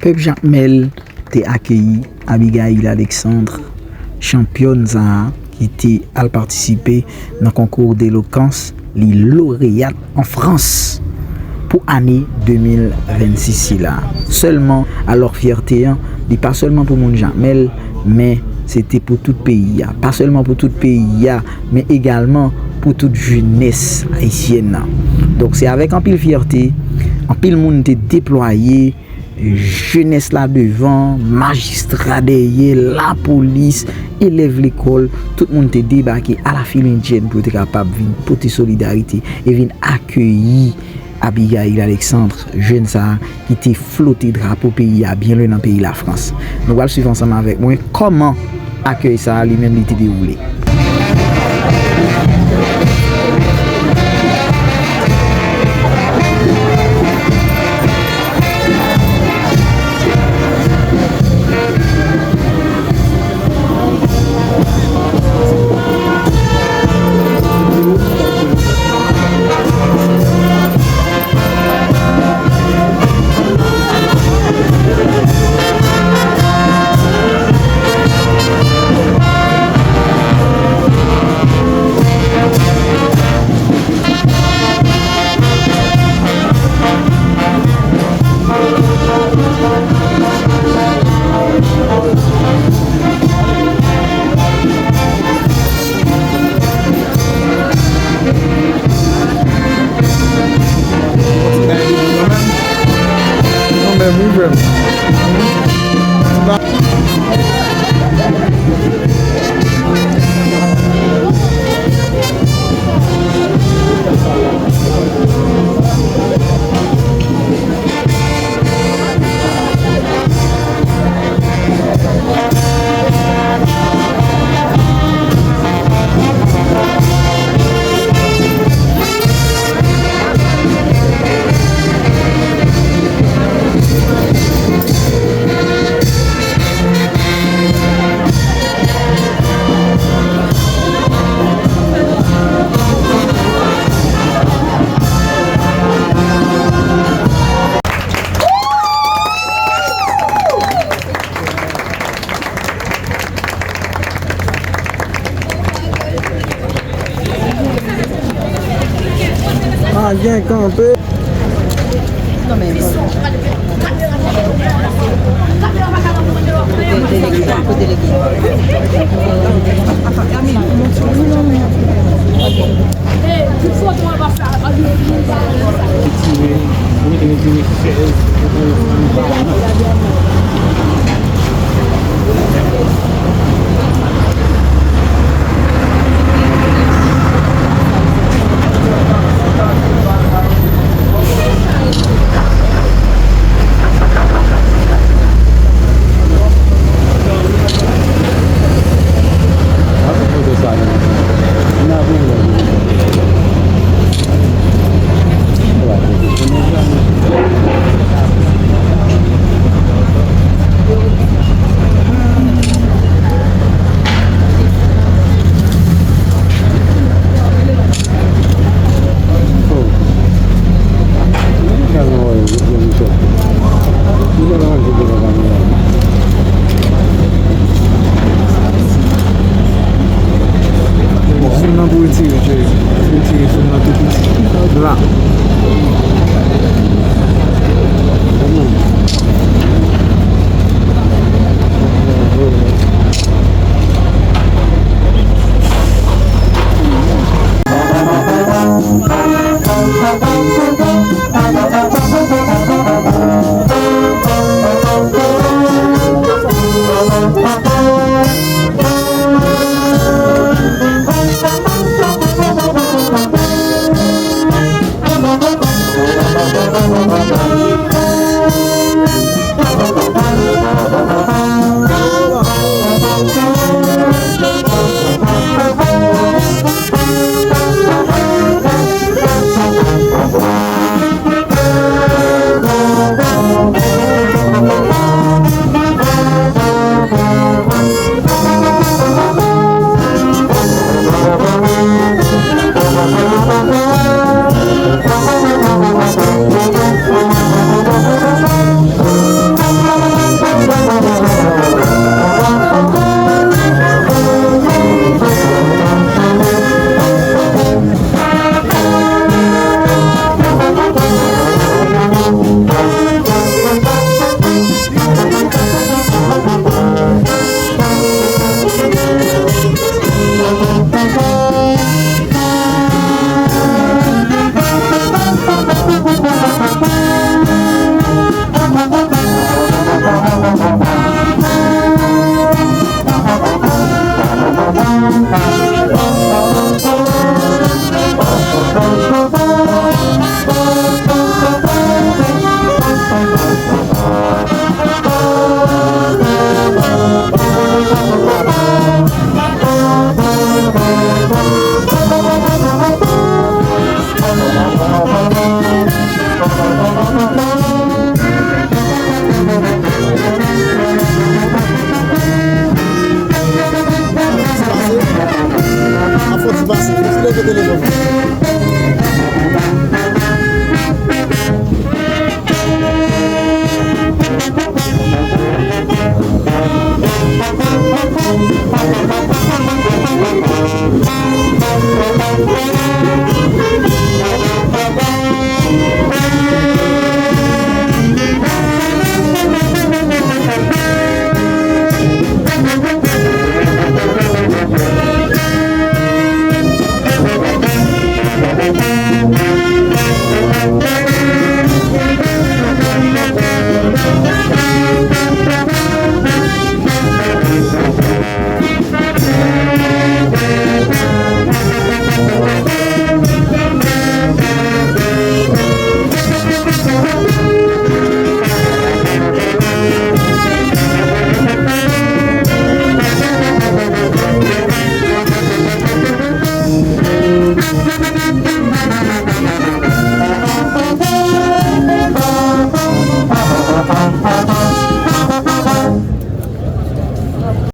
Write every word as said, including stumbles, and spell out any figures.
Pèp Jakmèl te akeyi Abigail Alexandre, chanpyòn sa a ki te al patisipe nan konkou delokans, li loreyat an Frans pou ane de mil vennsis sila. Sèlman, alò fyète an, li pa sèlman pou moun Jakmèl, men se te pou tout peyi a. Pa sèlman pou tout peyi a, men egalman pou tout jenès ayisyèn nan. Donk, se avèk anpil fyète, anpil moun te deplwaye, jenès la devan, majistra dèyè, lapolis, elèv lekòl, tout moun te debake alafilindyèn pou yo te kapab vin pote solidarite e vin akeyi Abigail Alexandre, jèn sa a ki te flote drapo peyi a byen lwen nan peyi Lafrans. Nou pral swiv ansanm avèk mwen kòman akèy sa a li menm li te dewoule. Pa gen kanpe. Fim nan pou retire, cheri. Retire fim nan tou piti. La.